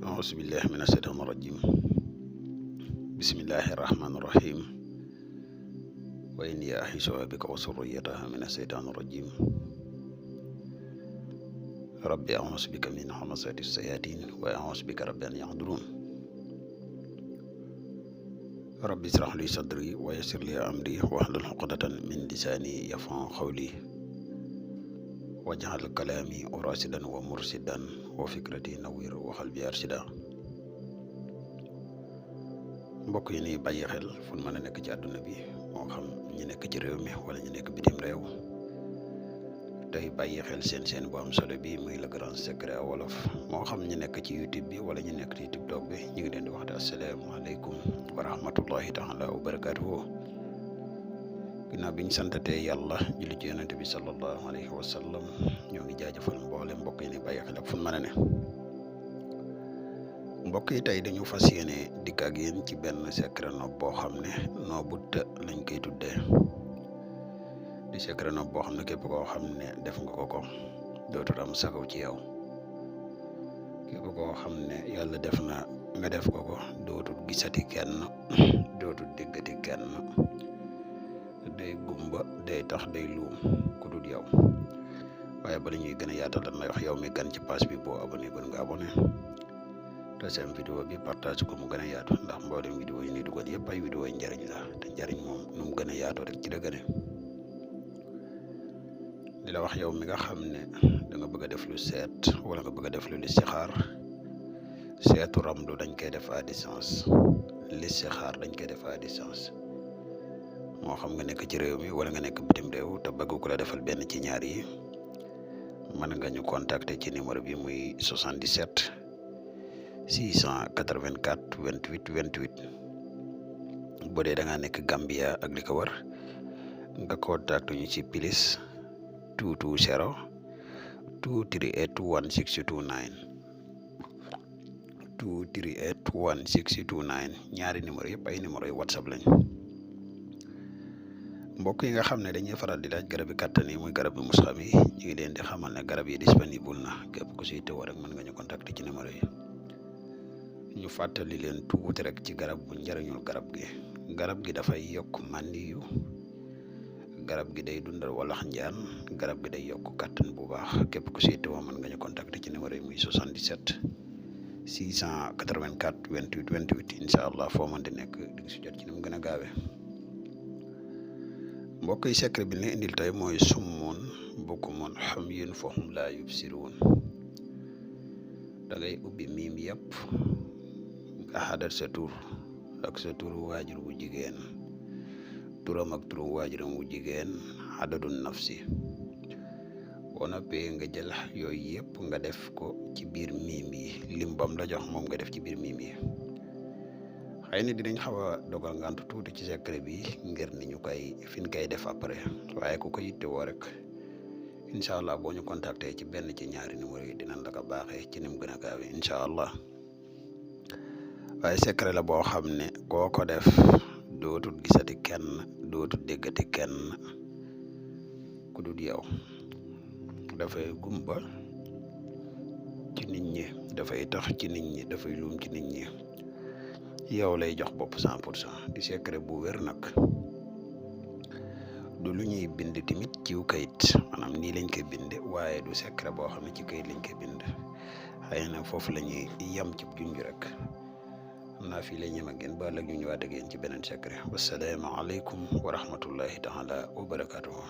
أعوذ بالله من الشيطان الرجيم بسم الله الرحمن الرحيم وإني أعيذها بك وذريتها من الشيطان الرجيم ربي أعوذ بك من همزات الشياطين وأعوذ بك رب أن يحضرون ربي اشرح لي صدري ويسر لي أمري واحلل عقدة من لساني يفقهوا قولي واجعل كلامي راشدا ومرشدا وفكرتي نوير وقلبي أرشدا mbokk yi ni bàyyi xel fu mën a nekk ci àdduna bi moo xam ñi nekk ci réew mi wala ñu nekk bitim réew tey bàyyi xel seen bu am solo bi muy le grand secret wolof moo xam ñu nekk ci YouTube bi wala ñu nekk ci TikTok bi ñu ngi leen di wax asalaamaaleykum wa rahmatullahi taala wa barakatuhu ginnaaw bi ñu santatee yàlla julli ci yonente bi sallallahu alayhi wa sallam ñoo ngi jaajëfal mboole mbokk yi ni bàyyi xel ak fu mën a ne mbokk yi tey dañu fas yéene dikk ak yéen ci benn secret nopp boo xam ne noobu të lañ koy tuddee di secret nopp boo xam ne képp koo xam ne def nga ko dootul am sakaw ci yow képp koo xam ne yàlla def na nga def ko dootul gisati kenn dootul déggati kenn day gumba day tax day luum ku dul yow waaye bala ñuy gën a yaatal dañ lay wax yow mi gan ci page bi boo abonné gën nga abonné te seen vidéo bi partage ko mu gën a yaatu ndax mboolem vidéo yi ni dugal yëpp ay vidéo yi njariñ la te njariñ moom nu mu gën a yaatoo rek ci la gëne di la wax yow mi nga xam ne da nga bëgg a def lu seet wala nga bëgg a def lu listixaar seetu ramlu dañ koy def à distance listixaar dañ koy def à distance moo xam nga nekk ci réew mi wala nga nekk bitim réew te bëgg ko la defal benn ci ñaar yi mën nga ñu contacter ci numéro bi muy 77 684 28 28 bu dee da nga nekk Gambia ak li ko wër nga contact ñu ci plus 220 238 1629 238 1629 ñaari numéro yëpp ay numéro yu WhatsApp lañ mbokk yi nga xam ne dañuy faral di laaj garab yi kàttan yi muy garab yi musxam yi ñu ngi leen di xamal ne garab yi disponible na képp ku siy teewoo rek mën nga ñu contacter ci numéro yi ñu fàttali leen tuuti rek ci garab bu njëriñul garab gi dafay yokk màndiyu garab gi day dundal walax njaan garab gi day yokk kàttan bu baax képp ku siy teewoo mën nga ñu contacter ci numéro yi muy 77 684 28 28 incha allah foo mën di nekk di si jot ci ni mu gën a gaawee mbokk yi secret bi ne indil tey mooy summun bukmun umyun fahum laa yubsiruun da ngay ubbi miim yëpp nga xadat sa tur ak sa turu waajur bu jigéen turam ak turu waajuram bu jigéen xadadun nafsi boo noppee nga jël yooyu yëpp nga def ko ci biir miim yi lim bam la jox moom nga def ci biir miim yi xëy na dinañ xaw a dogal ngant tuuti ci secret bi ngir ni ñu koy fi ñu koy def après waaye ku ko yittewoo rek incha allah boo ñu contacter ci benn ci ñaari numéro yi dinañ la ko baaxee ci ni mu gën a gaawee incha allah waaye secret la boo xam ne koo ko def dootul gisati kenn dootul déggati kenn ku dul yow dafay gumba ci nit ñi dafay tax ci nit ñi dafay luum ci nit ñi yow lay jox bopp 100% di secret bu wér nag du lu ñuy bind tamit ciw kayit maanaam nii lañ koy bind waaye du secret boo xam ne ci kayit lañ koy bind xëy na foofu la ñuy yem ci junj rek xam naa fii la ñem ak yéen ba ëllëg ñu ñëwaat ak yéen ci beneen secret wasalaamaaleykum wa rahmatullahi taala wa barakatuhu